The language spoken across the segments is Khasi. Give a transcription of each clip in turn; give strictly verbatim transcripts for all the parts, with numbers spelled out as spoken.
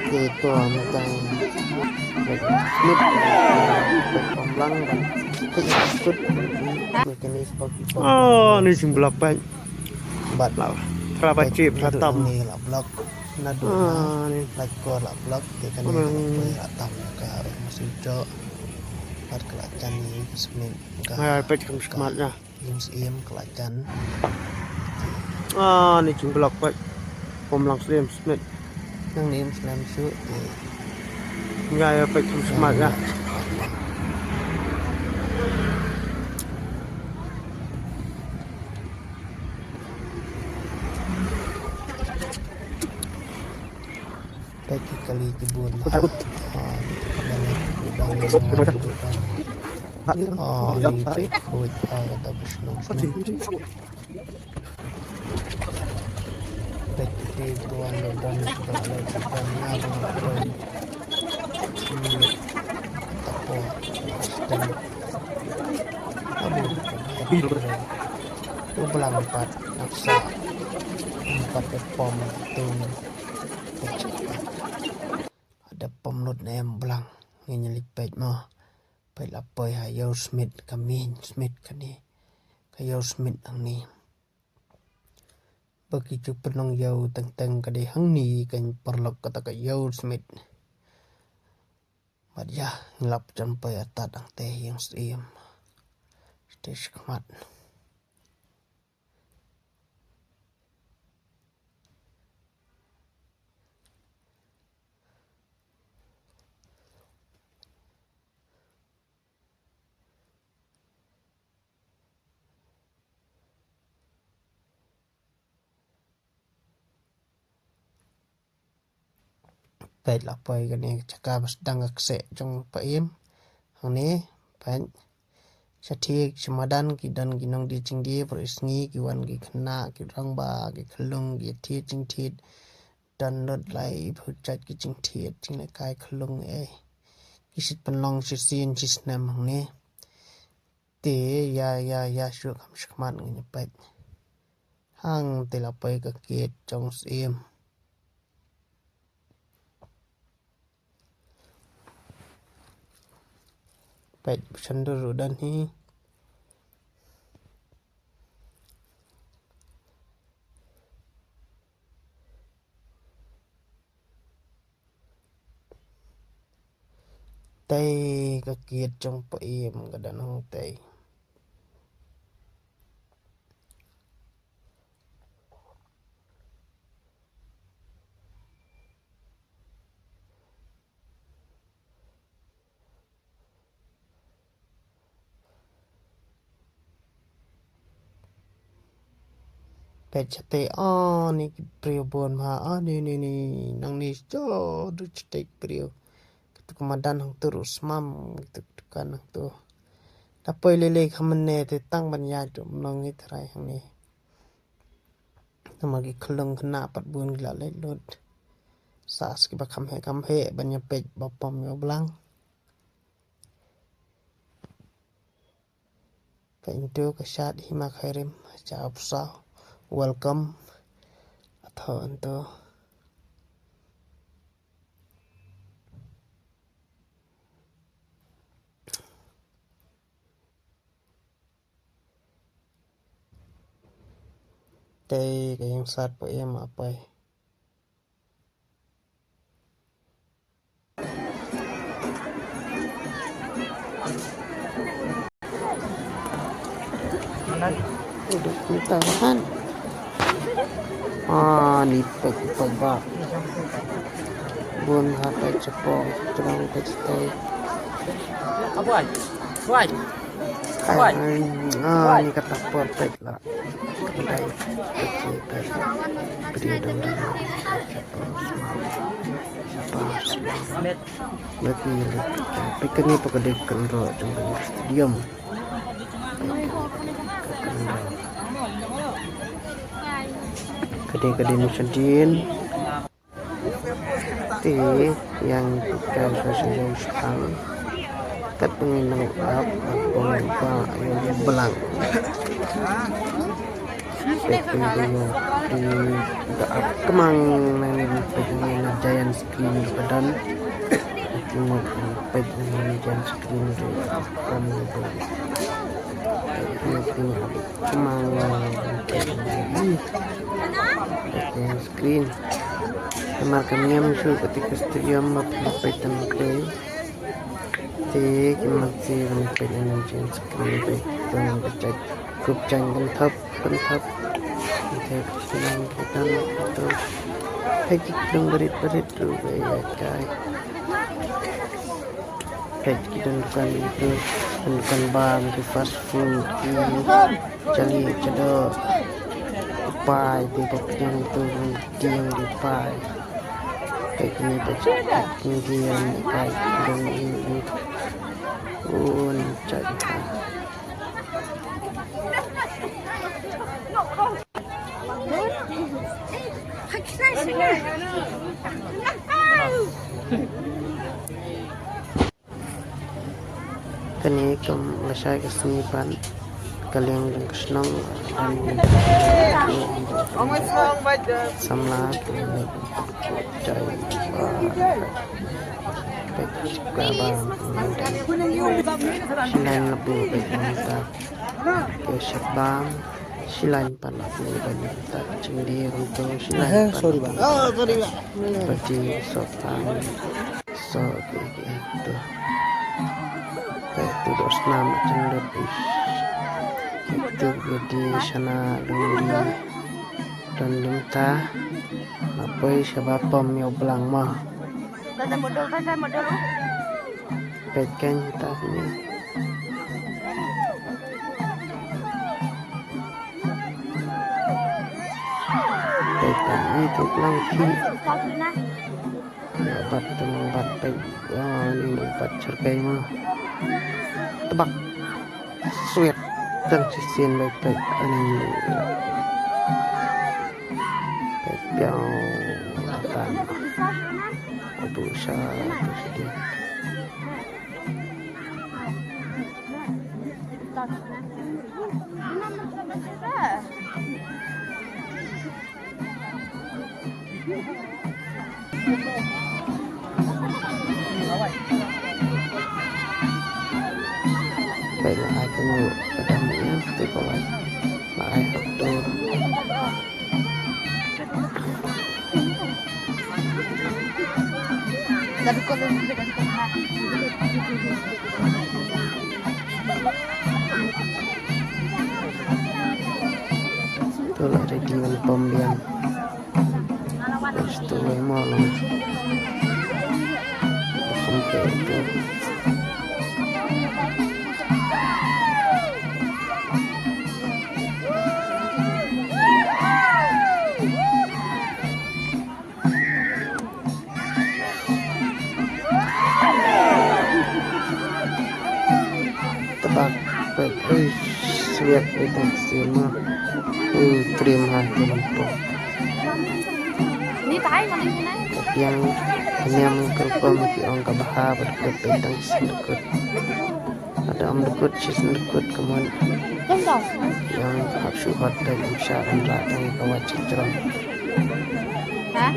Ito ang tang. Mit. Pamblang. Kut. Mekanik. Oh, ni jingblok pek. Bat lah. Terlalu chip, terlalu tam. Ni lah blok. Nadu. Ah, ni. Lah kor lah blok. Dia kan ni lah tam ka masih jok. Bat kelak jan ni Smit. Ah, pek kam sekemat ya. Im Im kelak jan. Ah, ni jingblok pek. Pamblang Slim Smit. Nang ni Im Slim su. Ya, ya, pek kam sekemat ya. Pek ki kali ki bun. Putar ut. Ah, ah, ni pek kuit, ah, kata bus nong. Pek ki bun, dan, dan, dan, dan. Hmm. Tapo. Dan. Abu. Abu. Blang pat. Naksa. Empat pom. Tung. Ada pom lut ne em blang. Ngin lipet mo. Peit la poi ha ïew Smit ka mih Smit kane. Ka ïew Smit hangne. Ba ki ju pynlong ïew teng teng ka dei hangne kan paralok kata ka ïew Smit. Bad ïa ngi lap jan poi atat hangte ïeng Syiem. Te shikmat. Peit la poi kane ka jaka ba sdang ka kseh jong Paiem. Hangne peit. Shatei sha madan ki don ki nongdie jingdie, baroh sngi ki wan ki khynnah, ki rangbah, ki khyllung, ki thied jingthied. Don lut lai phew jait ki jingthied, jinglehkai khyllung eh. Ki shait pynlong shisien shisnem hangne. Te ïa ïa ïa shu kham shikmat ngin ïa peit. Hangte la poi ka kiad jong Syiem. Peit shandur u don hi. Tei ka kiad jong Paiem ka don hangtei. Peit shatei, oh, ni ki briew bun ma, oh, ni, ni, ni, nangne, oh, du shatei ki briew. Katu ka madan hangtu ruh smam, katu ka dukan hangtu. Da poi lei lei ka mynne te tang ban ïaid ruh mynno ngi tharai hangne. Namar ki khyllung khynnah pat bun ki la leit lut. Sa sa kiba kham heh kham heh ban ïa peit ba pom ïa u blang. Peit ntu ka shad hima khairim, cha u psaw. Welcome. Atho ntu. Tei ka ïing sat Paiem a poi. Udah kita kan. Ah, ni pek pek ba. Bun ha pek cepo, terang pek cetai. Abuai. Abuai. Ai, ah, ni kata por pek la. Kedai kecil pek. Beri dong dong. Lagi lagi. Pek ni pek kedai kendro dong dong stadium. Kedai kedai ni sedin. Te ïa ngi pyrkhat sa sha ïing sha thang. Kat ba ngin nang ap bad ba ngin ba ïa u blang. Peit video, peit da ap kmang na ni, peit na giant screen ka don. Peit na giant screen ka ap kmang na ni, peit kmang na ni, peit giant screen. Namar kam ñiam shuh kata ka stadium ba peit tam te. Te ki mat te ban peit na giant screen, peit ban peit. Kup jan kan thap, kan thap. Te ki nang ki tan tu. Peit ki dong barit barit tu, peit kai. Peit ki dong dukan tu, dukan bam, ki fast food, ki jali, jado. Pai, peit ki dong tu, ki dong di pai. Peit ki ni, peit ki ni, peit ki dong ni. Un, cak. Kane kam lashai ka sngi pat ka liang jong ka shnong. Samla kane jai ba pek ka ba. Shnong na bu pek mynta. Ke shabam. Shi lain palat ni ban mynta jingdie ruh to shi lain palat. Sorry, bang. Oh, sorry, bang. Bagi sopan. So, okay, okay, tu. Kaei tu dok snam jingdie. Itu jadi sana dong di don mynta. Apa shabab pom yo belang mah. Kata modal, kata modal. Peit kan ta ni. Peit kan ni tu lang ki. Ya, bat tu lang bat peit. Ah, ni lang bat cerkai mah. Tebak. Sweet. Tang shisien peit peit. Ani. Peit piang. Atan. Abu sha. Baik, lah, aku ada yang tu kawan. Lah, aku tu. Tu lah ready ngan pom biang. Lepas tu memang lah. Sampai tu. Tebak peit, ui, swiat peit tang sien ma. Ui, trim ha, trim pom. Ni tai ma ni nai. Yang kenyam kelpom ki ong ka bha bad kut peit tang sien kut. Ada am dukut, sis dukut, kemun. Yang hap shuhot dan imsha dan rat dan kawat citron. Ha?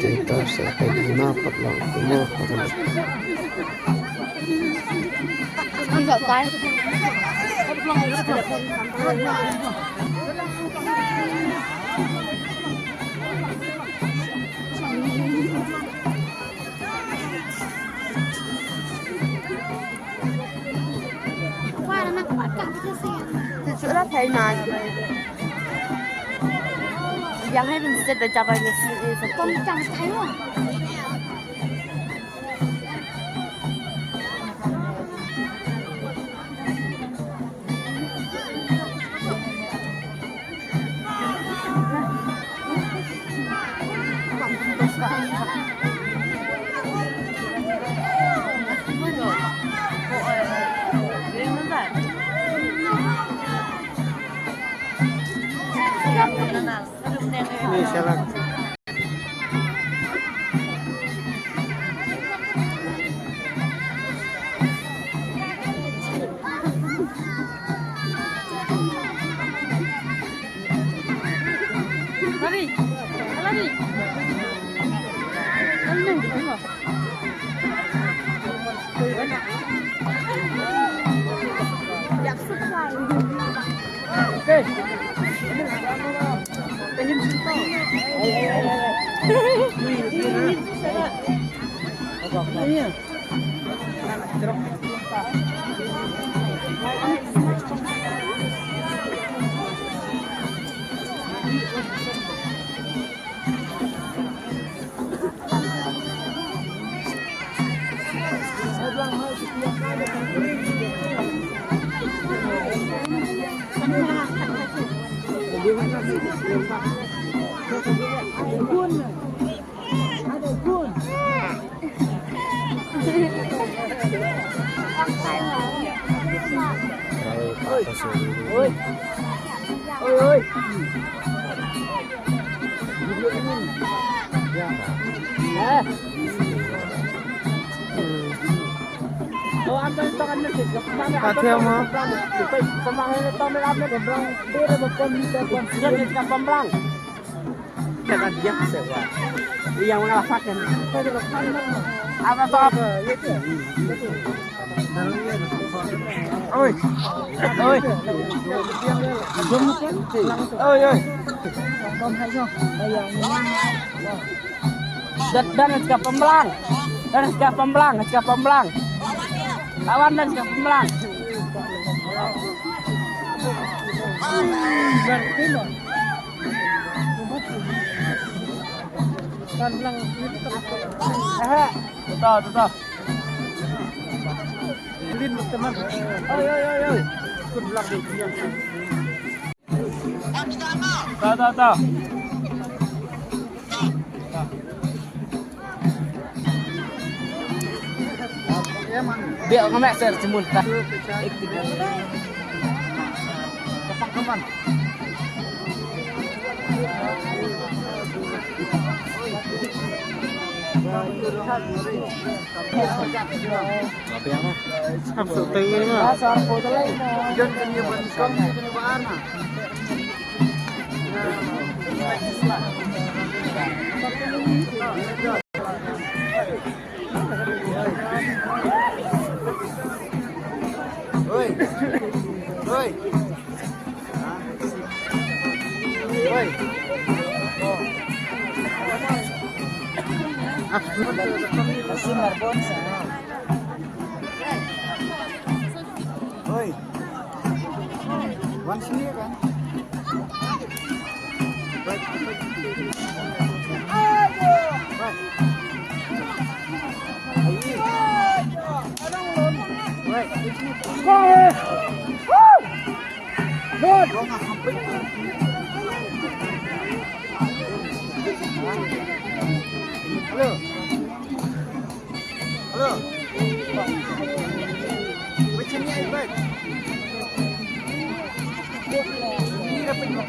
Te to sa peit na pat long kumno. Ang gak kai. Ni shalak. Lari. Lari. Oi. Oi, oi. Ka thiam ha. Yang mana lah pakai. Apa tu? Oi. Oi. Oi, oi. Dan, dan ka pemblang. Dan ka pemblang, ka pemblang. Lawan dan ka pemblang. Aha. Tuta, tuta. Oi, oi, oi, oi. Ta, ta, ta. Biar ngemek ser semut ta. Kapan, kapan? Oi. Oi. Oi. Oi. Wan sini kan. Oi. Oi. Oi. Hello. Hello. Macam ni, Iban. Ini dah penuh.